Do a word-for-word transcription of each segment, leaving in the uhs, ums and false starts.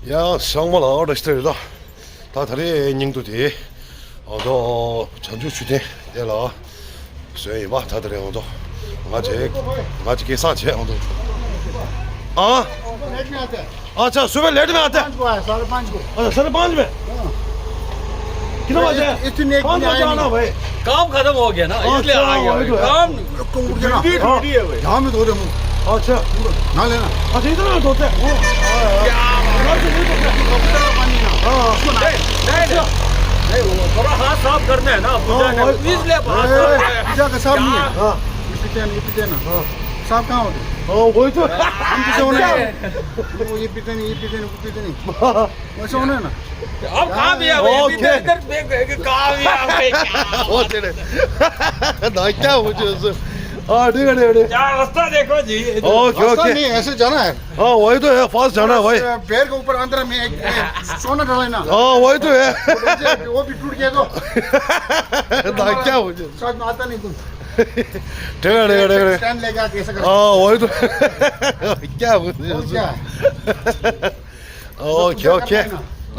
ཡ་ཚང་མ་ལ་བཀྲ་ཤིས་བདེ་ལེགས། ད་ད་རེས་སྙིང་སྡུག་དེ་ཨོ་ཏོ་བྱང་ཆུབ་ཆོས་སྡིངས་དེ་ལ་བཟོས་ཡིན་པ། ད་ད་རེས་ཨོ་ཏོ་ང་ཚོའི་ང་ཚོའི་སྐལ་བཟང་བྱས་ཨོ་ཏོ། ཨ། अच्छा, सुबह लेट में आते हैं। पाँच को आया, साढ़े पाँच को। अच्छा, साढ़े पाँच में। हाँ। कितना बजे? इतने पाँच बजे आना भाई। काम खत्म हो गया ना, इसलिए आ गया भाई। काम ड्यूटी, ड्यूटी है भाई। यहाँ में धो दे मुंह। अच्छा। ना लेना। अच्छा, इधर ना धोते हैं। क्या? इधर से नहीं धोते हैं। हाँ। नहीं, नहीं, नहीं। नहीं, वो थोड़ा हाथ साफ करते हैं ना, पूजा का, इसलिए हाथ साफ है। पूजा का साफ नहीं है। हाँ। ये पीते हैं, ये पीते हैं ना। हाँ। साफ कहाँ होते हैं? हाँ, वही तो। हम किसे होने हैं? वो ये पीते नहीं, ये पीते नहीं, वो पीते नहीं। वैसे होना है ना? अब कहाँ भी आ गए? ओके। इधर, इधर देख, देख, कहाँ भी आ गए? क्या? ओ तेरे। ना क्या हो जाए? हाँ, ठीक है, ठीक है, ठीक है। क्या रास्ता देखो जी। ओके, रास्ता ओके। नहीं, ऐसे जाना है। हाँ, वही तो है, फास्ट जाना है भाई। बस, पैर के ऊपर अंदर में एक, एक सोना डाला है ना। हाँ, वही तो है। वो भी टूट गया तो। ना क्या हो जाए? साथ में आता नहीं तुम। ठीक है, ठीक है, ठीक है। स्टैंड लेके आके ऐसा कर। हाँ, वही तो। क्या हो जाए? और क्या? Okay, okay.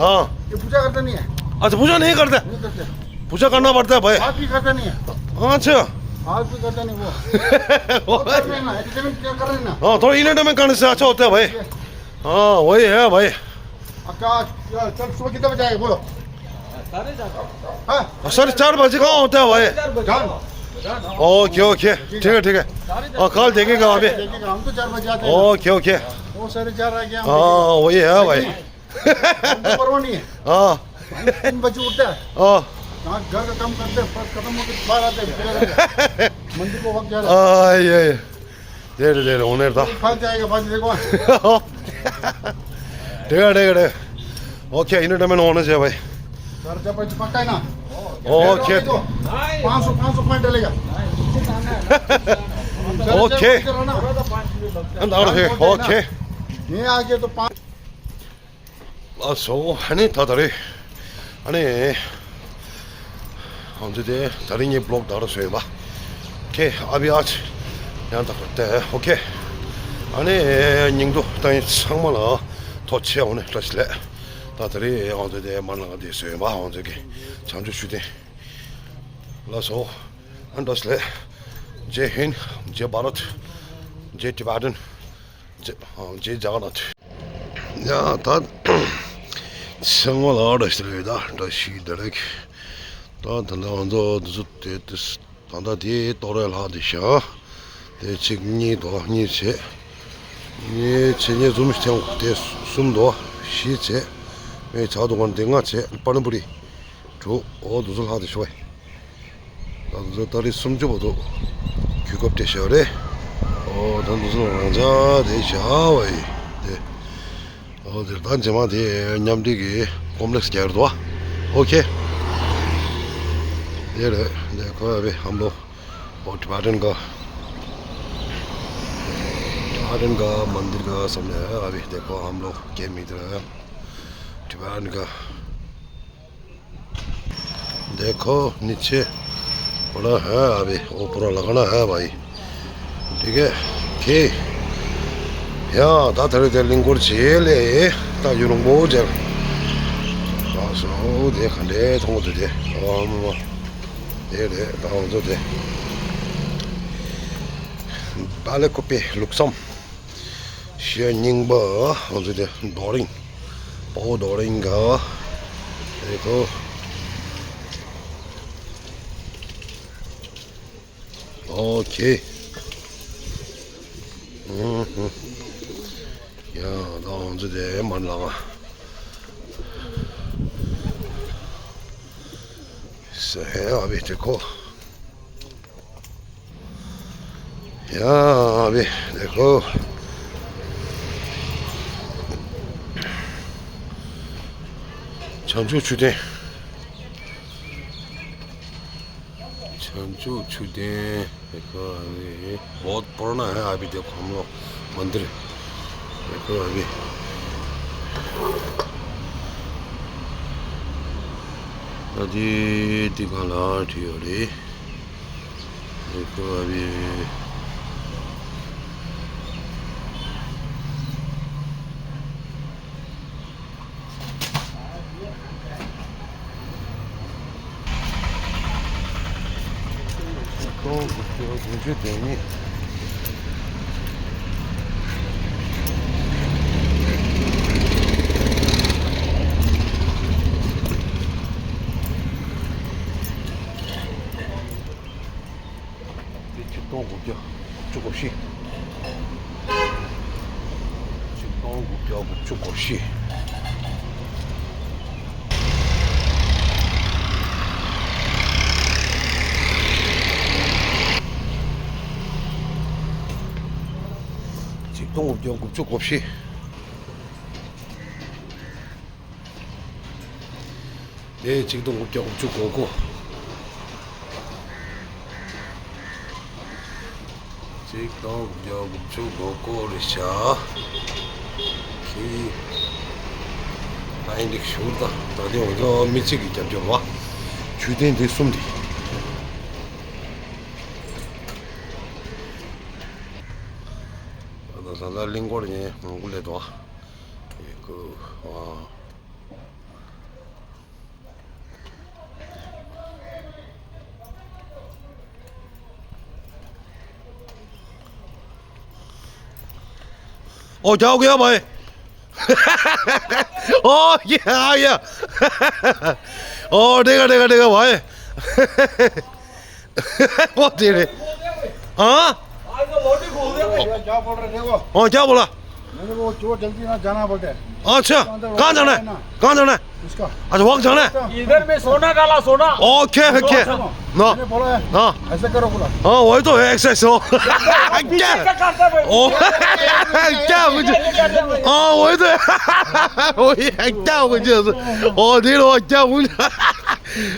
हाँ। ये पूजा करता नहीं है। अच्छा, पूजा नहीं करते? नहीं करते। पूजा करना पड़ता है भाई। हाथ भी करता नहीं है। अच्छा। हाथ भी करता नहीं वो। वो कर रहे हैं ना, एंटरटेनमेंट क्या कर रहे हैं ना? हाँ, थोड़ा एंटरटेनमेंट करने से अच्छा होता है भाई। हाँ, वही है भाई। अच्छा, चल, सुबह कितने बजे आएगा बोलो? हाँ? साढ़े चार बजे कहाँ होता है भाई? जान। ओके, ओके, ठीक है, ठीक है। और कल देखेगा अभी। देखेगा, हम तो चार बजे आते हैं। Okay, okay. वो साढ़े चार आ गया, हम हाँ, वही है भाई। हम तो परवाह नहीं है। हाँ। हम तीन बजे उठता है। हाँ। यहाँ घर का काम करते हैं, बस खत्म होके बाहर आते हैं, फिर मंदिर को वक्त जा रहे हैं। हाँ, ये। दे दे दे दे, होने था। फंस जाएगा, फंस देखो। ठीक है, ठीक है, ठीक है। ओके, एंटरटेनमेंट होना चाहिए भाई। सर, जब पक्का है ना? ओके। तो पाँच सौ, पाँच सौ पॉइंट डलेगा। ओके। अंदर है, ओके। नहीं आगे तो पाँच ལགས་སོ། ཨ་ནི་ད་ད་རེས་ཨ་ནི་ང་ཚོ་དེ་ད་རེས་ངའི་བི་ལོག་ད་ར་བཟོས་ཡོད་པ། ཁེ་ཨ་བི་ཨ་ཆི་ཡང་ད་ག་དེ་ཨོ་ཁེ། ཨ་ནི་སྙིང་སྡུག་བཏང་ཡིན་ཚང་མ་ལ་ཐུགས་རྗེ་ཆེ། འོ་ནི་བཀྲ་ཤིས་བདེ་ལེགས། ད་ད་རེས་ང་ཚོ་དེ་མ་ལ་ང་དེ་བཟོས་ཡོད་པ། ང་ཚོ་གི་བྱང་ཆུབ་ཆོས་སྡིངས། ལགས་སོ། ཨ་བཀྲ་ཤིས་བདེ་ལེགས། ཇེ་ཧིན། ཇེ་བྷ་རད། ཇེ་ཊི་བྷེ་ཊན། ཇེ་ཨ་ཇེ་ཇག་ན་ཐུ། ཡ་ད་ཚང་མ་ལ་བཀྲ་ཤིས་བདེ་ལེགས། ད་བཀྲ་ཤིས་བདེ་ལེགས། ད་ད་ལྟ་ང་ཚོ་འདི་ཚོ་དེ་དེ་ད་ལྟ་དེ་ཏོག་རེ་ལྷག་དེ་བཞག་དེ་གཅིག་གཉིས་དོ། གཉིས་བྱས། གཉིས་བྱས་གཉིས་འཛུམ་ཐེངས་དེ་གསུམ་དོ། བཞི་བྱས། མེ་ཆག་དུ་གོན་དེ་ལྔ་བྱས། པ་ན་པུ་རི། དྲུག་འོ་འདི་ཚོ་ལྷག་དེ་ཤོག་ཨེ། ད་འདི་ཚོ་ཏ་རིག་སུམ་ཅུ་བར་དུ་གོ་སྐབས་སྤྲད་བཞག་རེད། འོ་ད་འདི་ཚོ་རང་འཇགས་དེ་བཞག་པ་ཡིན་དེ། འོ་དེ་ད་རྗེས་མ་དེ་མཉམ་འབྲེལ་གྱི་ཀོམ་པ་ལེགས་སི་རྒྱག་རེད་དོ། ཨོ་ཁེ། དེ་རེད། देखो अभी हम लोग वो टिबेटन का टिबेटन का मंदिर का सामने है। अभी देखो हम लोग क्या मिल रहा है। टिबेटन का देखो नीचे पड़ा है, अभी वो पूरा लगाना है भाई। ठीक है, ཁེ། ཡ་ད་ད་རེས་དེ་གླིང་སྐོར་བྱེད་ལེ། ད་ཡུན་རིང་པོ་མཇལ། ལགས་སོ། དེ་ག་འདྲས་མཐོང་གི་འདུག་དེ། ཨོ་མ་མ། དེ་རེད། ད་ང་ཚོ་དེ་པ་ལེ་ཀོ་པེ་ལུགས་བསམ། ཞེས་རྙིང་པ་ང་ཚོ་དེ་རྡོ་རིང་། དཔའ་བོ་རྡོ་རིང་ག་དེ་ཁོ། ཨོ་ཁེ། ཨུ་ཧུ། ཡ་ད་ང་ཚོ་དེ་མར་ལངས། ས་ཧེ་ཨ་བི་དེ་ཁོ། ཡ་ཨ་བི་དེ་ཁོ། བྱང་ཆུབ་ཆོས་སྡིངས། བྱང་ཆུབ་ཆོས་སྡིངས། देखो अभी बहुत पुराना है। अभी देखो हम लोग मंदिर देखो अभी। अभी दिखा ला ठीक हो रही। देखो अभी। དགུ་བཅུ་དགུ་བཅུ་དོན་གཉིས། དེ་ཆིག་སྟོང་དགུ་བརྒྱ་དགུ་བཅུ་གོ་བཞི། ཆིག་སྟོང་དགུ་བརྒྱ་དགུ་བཅུ་གོ་བཞི། ཆིག་སྟོང་དགུ་བརྒྱ་དགུ་བཅུ་གོ་བཞི། དེ་ཆིག་སྟོང་དགུ་བརྒྱ་དགུ་བཅུ་གོ་དགུ། ཆིག་སྟོང་དགུ་བརྒྱ་དགུ་བཅུ་གོ་དགུ་རེད་ཤག་ཁི། ད་ཡིན་འགྲིག་ཞུ་ད། ད་དེ་འོ་ཚོ་མི་གཅིག་གི་རྒྱབ་སྐྱོར་བ། ཇུས་གཏན་དེ་གསུམ་དེ། ད་ད་ད་གླིང་སྐོར་ནས་མང་པོ་སླེབས་འདུག་ཨ། ཡེ་ཀུ་ཨ། ཨོ་རྒྱག་གི་ཡོད་པ། ཨོ་ཡ་ཡ། ཨོ་དེ་ག་དེ་ག་དེ་ག་བ། ཨོ་དེ་རེད། ཨ། ཨོ་རྒྱག་པོ་ལ། मेरे को जो जल्दी ना जाना बोलते हैं। अच्छा, कहाँ जाना है? कहाँ जाना है? इसका। अच्छा, वहाँ जाना है? इधर में सोना डाला, सोना। Okay, okay. ना। मैंने बोला है, हाँ। ऐसे करो बोला। हाँ, वही तो है, एक्सरसाइज हो। क्या? ओ, क्या मुझे? हाँ, वही तो है। वही है, क्या मुझे? ओ, दिल हो, क्या मुझे?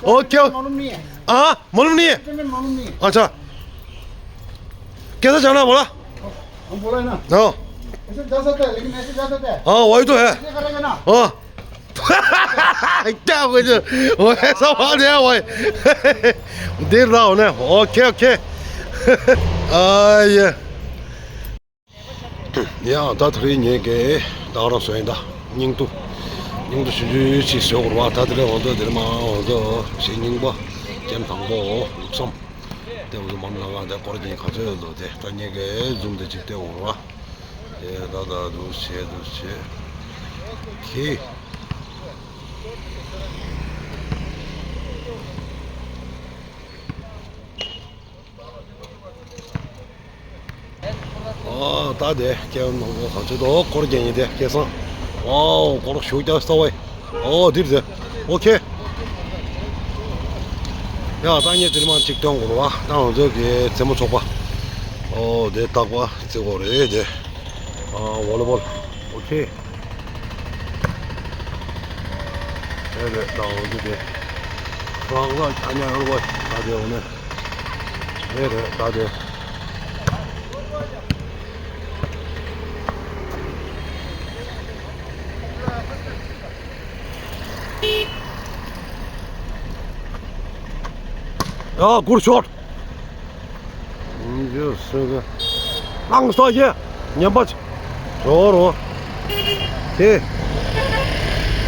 ओके। मालूम नहीं है। हाँ, मालूम नहीं है। मालूम नहीं है। अच्छा। कैसे जाना है बोला? हम बोला है ना। हाँ। ऐसे जा सकते हैं, लेकिन ऐसे जा सकते हैं। हाँ, वही तो है। ऐसे करेगा ना। हाँ। क्या कुछ? वो ऐसा बात है, वो। देर रहा होने। Okay, okay. आ, ये। ཡང་ད་དེ་རིང་ངེད་ཀྱིས་ད་རང་བཟོས་ཡིན་ད། སྙིང་ཏུ། སྙིང་ཏུ་ཆུང་ཆུང་ཞིག་བཟོས་དགོས་རེད་བ། ད་དེ་རིང་འོ་ད་དེ་རིང་མ་འོ་ད་ཞེ་སྙིང་པ། ཅན་དང་པོ་ལུགས་བསམ། དེ་འོ་ད་མ་ལ་ང་དེ་སྐོར་གྱིན་ག་ཚོད་ཡོད་དོ་དེ་ད་ངེད་ཀྱིས་ཛུམ་དེ་ཅིག་བལྟས་དགོས་རེད་བ། དེ་ད་ད་འདུག་བྱས་འདུག་བྱས། ཁི། ཨ་ད་དེ་སྐྱེ་བ་ནང་པོ་ག་ཚོད་དོ་སྐོར་རྒྱག་ཡིན་དེ་སྐལ་བཟང་། ཝའོ་སྐོར་ཞུགས་རྒྱག་ས་བས། ཨོ་འདིར་ཟེར། ཨོ་ཁེ། ཡ་ད་ངས་འདིར་མ་གཅིག་སྟོན་དགོས་རེད་བ། ད་ང་ཚོ་གི་རྩེད་མོ་ཚོགས་པ། ཨོ་དེ་རྟག་པ་རྩེ་དགོས་རེད་དེ། ཨ་ཝོ་ལི་བོལ། ཨོ་ཁེ། དེ་རེད་ད་ང་ཚོ་དེ། རང་ལ་ཨ་ཉ་ཡོད་བ་ད་དེ་འོ་ནས། དེ་རེད་ད་དེ། ཡ་གུར་ཤོར། ཨང་ཇོ་སུ་ག་ཨང་སོ་ཡེ་ཉམས་པ་ཇོ་རོ། དེ།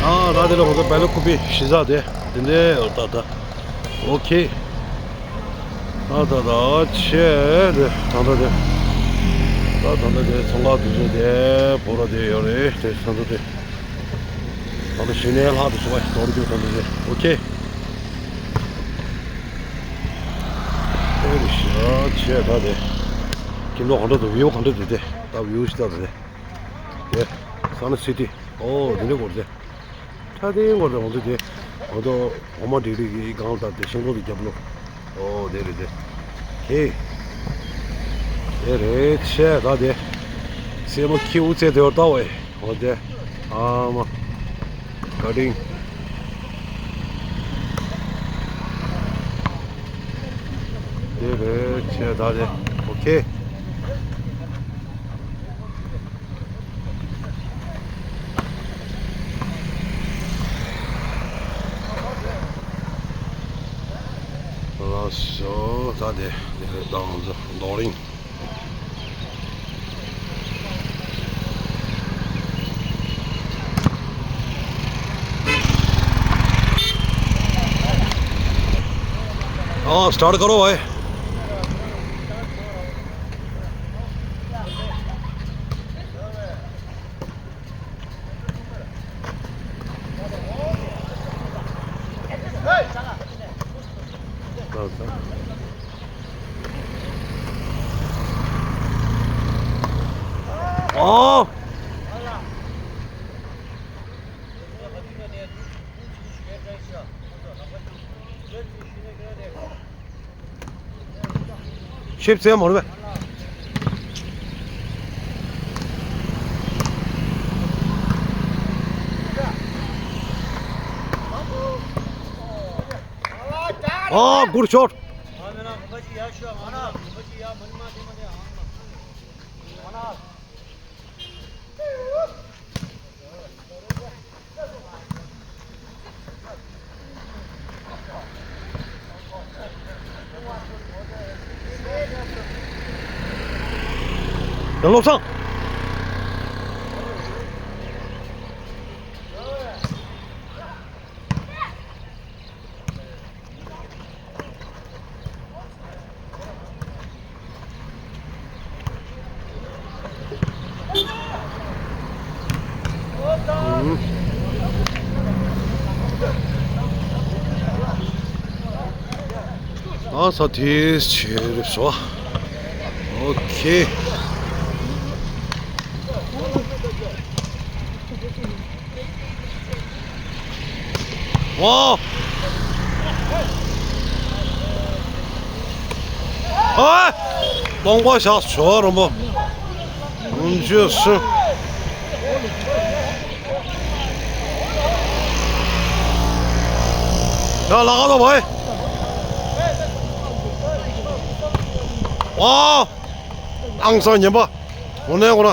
ཨ་ད་དེ་ལ་ཧོ་ད་བེ་ལ་ཁུ་པི་ཤི་ཟ་དེ་དེ་འདྲའི་ད་ད། ཨོ་ཁེ། ད་ད་ད་ཆེ་དེ་ད་ད་དེ། ད་ད་ད་དེ་ཚོང་ཁང་དུ་ཆེ་དེ་བོ་ར་དེ་ཡོད་རེད་དེ་ད་ད་དེ། ད་ལྟ་གཞི་ནས་ལྷག་ཏུ་ཞུ་བ་ཞིག་དོར་རྒྱུ་དང་འདི་ཨོ་ཁེ། ཨེ་རི་ཤ་ཆེ་ད་དེ། ཁྱིམ་ཚང་ག་འདྲ་འདུག་ཝིའུ་ག་འདྲ་འདུག་དེ་ད་ཝིའུ་ཞིག་ལྟ་དང་དེ། དེ་ས་ན་སི་ཏི་ཨོ་འདི་འདྲ་སྐོར་དེ། ཁྲ་ཏིང་སྐོར་དེ་འོང་དུས་དེ་འོང་དུ་འོ་མ་འགྲིག་འགྲིག་གི་སྒང་ལ་ལྟ་དེ་ཤིང་ཏོག་དེ་རྒྱབ་ལོ། ཨོ་དེ་རེད་དེ། ཧེ། དེ་རེད་ཆེ་ད་དེ། སེན་མོ་ཁྱེའུ་ཙེ་དེ་བར་ལྟ་བས། འོ་དེ། ཨ་མ། ཀ་ཏིང་། དེ་རེད་ཆེ་ད་དེ། ཨོ་ཁེ། ལགས་སོ་ད་དེ་དེ་རེད་ད་ང་ཚོ་རྡོ་རིང་། हाँ, स्टार्ट करो भाई। ཨོ། ཤེབ་ཙེ་མོ་རེད་པས། ཨ། གུར་ཤོར། ཡང་བློ་བཟང་། ཨ་ས་དེ་ཆེ་རེད་སོ། ཨོ་ཁེ། ཨོ། ཨ། སྟོང་པ་བཞག་ཞོ་རོམ་པོ། ཨུམ་ཅི་སུ། ཡ་ལ་ག་དོ་བའི། ཨ། ཨང་སང་ཉན་པ། འོ་ནས་འོ་ན།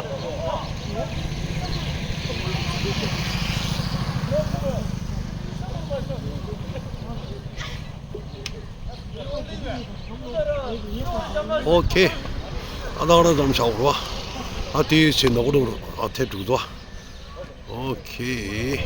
ཨོ་ཁེ། ཨ་ད་ར་ཙམ་བྱ་བ་རོ། ཨ་དེའི་ཆེ་ནོག་རོ་ཨ་ཐེ་དྲུག་དོ། ཨོ་ཁེ།